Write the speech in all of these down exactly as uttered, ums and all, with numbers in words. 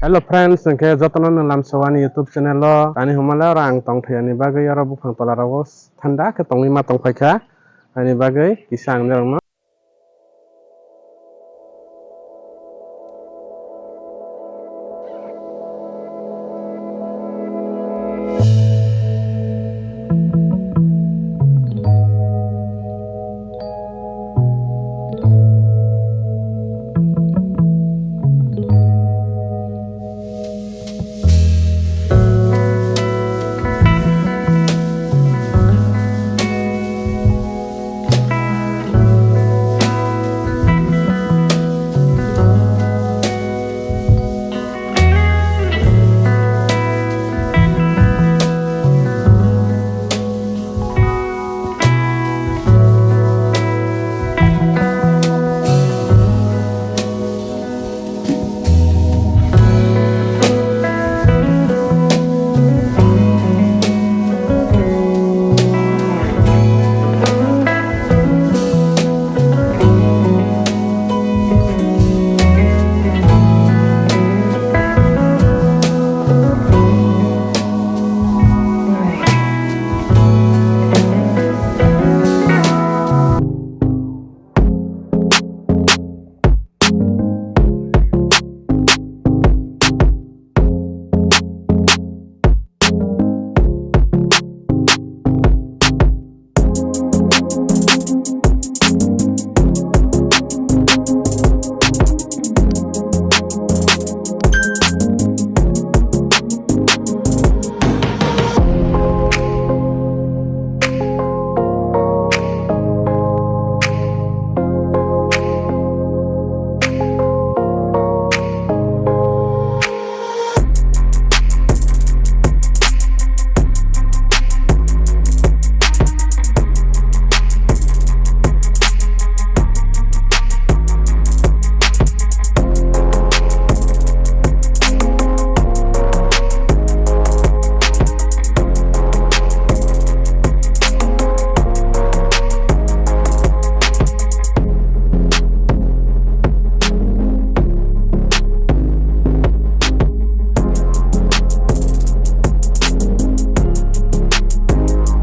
Hello friends, hwnkhe jotono nwng lamsawani YouTube channel o ani humale oro ang tongthai ani bagwi oro buphang tola rogo thanda khe tongwi ma tongphaikha ani bagwi kisa ang norokno.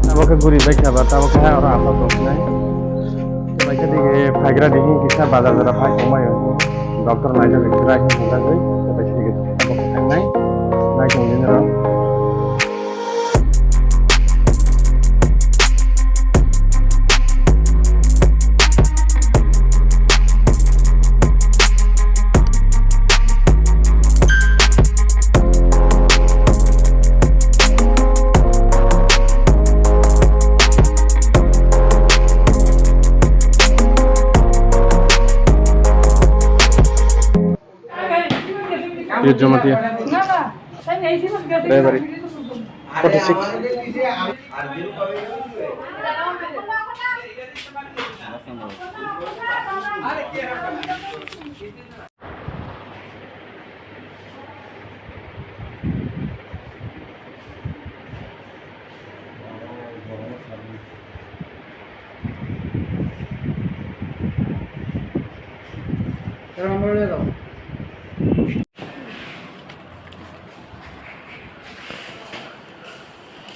Abo khe guri bai kha ba, tabo khe oro aswk tong sinai. Bai khe dige phagra di hwn kisa bazar jora phai tong bai o. Doctor naijak bai khe rai hwn hwnjagwi, bai khe dige abo khe thangnai. Nai tong di norok. Pir Jamatia. Delivery. Forty six.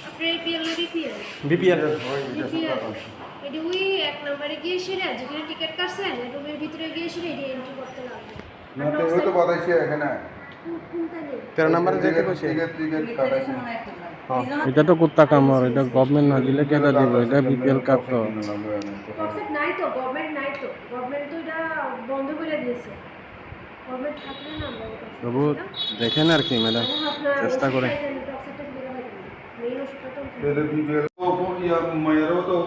Apre A P L na B P L? B P L. B P L. এটি ওই এক নম্বরে গিয়ে সেরে যেখানে টিকিট কাটছেন, রুমের ভিতরে গিয়ে সেরে এটি এন্ট্রি করতে লাগবে। না, তো ওই তো বাতাইছে এখানে। কোন-, কোনটা নেই? তেরো নম্বরে যাইতে কইছে। টিকিট, টিকিট কাটাইছে। হ্যাঁ। এটা তো কুত্তা কামড়, এটা গভর্নমেন্ট না দিলে কেটা দিব? এটা B P L কার্ড তো। টক্সিক নাই তো, গভর্নমেন্ট নাই তো, গভর্নমেন্ট তো এটা বন্ধ করে দিয়েছে। গভর্নমেন্ট থাকলে না আমরা ওটা তবু সেটা দেখেন আর কি, ম্যাডাম, মানে আপনার চেষ্টা ওষুধ করে। খাইতে হবে, টক্সিকটা তুলে খাইতে হবে। মেইন ওষুধটা তো এটা দিবে। তো ইয়া, মায়েরও তো,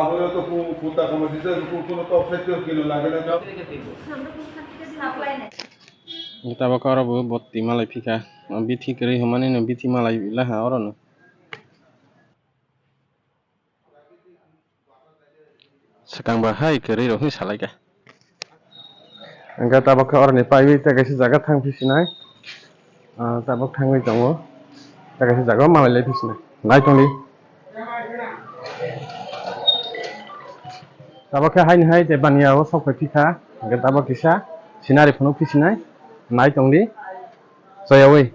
আবারও তো কো-, কুত্তা কামড় দিছে, কো-, কোনো টক্সিক তো কিনো লাগে না। আমরা কোনখান থেকে দিব? সাপ্লাই নাই। Tabok oro bo botti malai phika. O bithi kwrwi hwnmani no bithi malai laha oro no. Swkang ba hai kwrwi rok hwnwi salaikha. Hwnkhe tabok khe oroni paiwi tei kaisa jaga thang phisinai. Ah, tabok thangwi tongo. Tei kaisa jaga o malai lai phisinai. Nai tongdi. Tabok khe haini hai tei baniya o sok phai phikha. Hwnkhe tabok kisa sinari phunuk phisinai. Nai tongdi. Toyawi.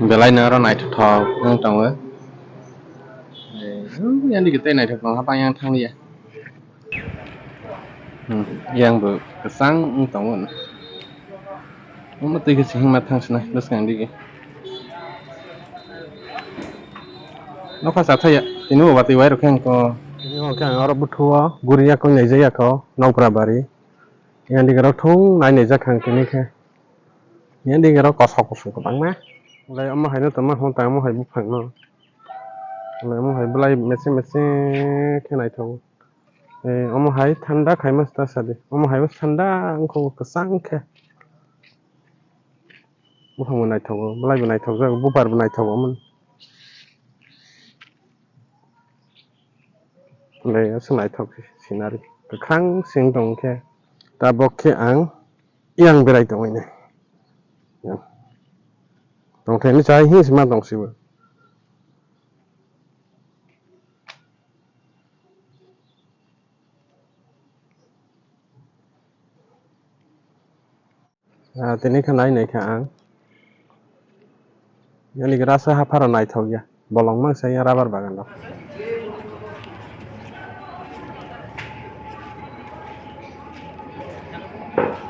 Belai no oro naithothok wng tongo. Yang digi tei naithok tong hapang yang thang ya. Hmm, yang bo kwchang wng tongo. Omo twi khe sihima thang sinai bwskang digi. Nokha chathaya tini bo batwi wai rok khe ang ko. Tini bo khe ang oro buthuo guri yakung naijak yakho nokbra bari. Yang digi rok thung nai naijak ang tini khe. Yang digi rok kosok kosok kwbangma. Lai omo hai no tongma hwn tang omo hai buphang no. Lai omo hai belai mese mese khe naithogo. Eh, omo hai thanda khaima sta sadi. Omo hai bo thanda wngkho kwchang khe. Buphang bo naithogo, belai bo naithokjak, buphar bo naithogo omo. Belai aswk naithok scenery. Kwkhwrang sing tong khe. Tabok khe ang yang berai tongwi nai. Yang. Tongthai ni chai hi sima tong sibo. Ah, tini khe nai nai kha ang. Yani rasa hapharo naithok ya. Bolong mang saya rubber bagan rok.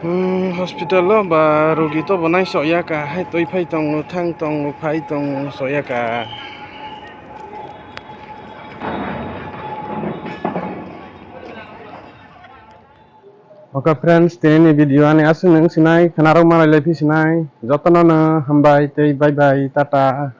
Hmm, hospital o ba rogi to bo nai sok ya ka, hai twi phai tongo, thang tongo, phai tongo, sok ya ka. Ok friends, tini ni video ani aswk nung sinai, khwnarok malai lai phi sinai, jotono no hambai tei bye bye, tata.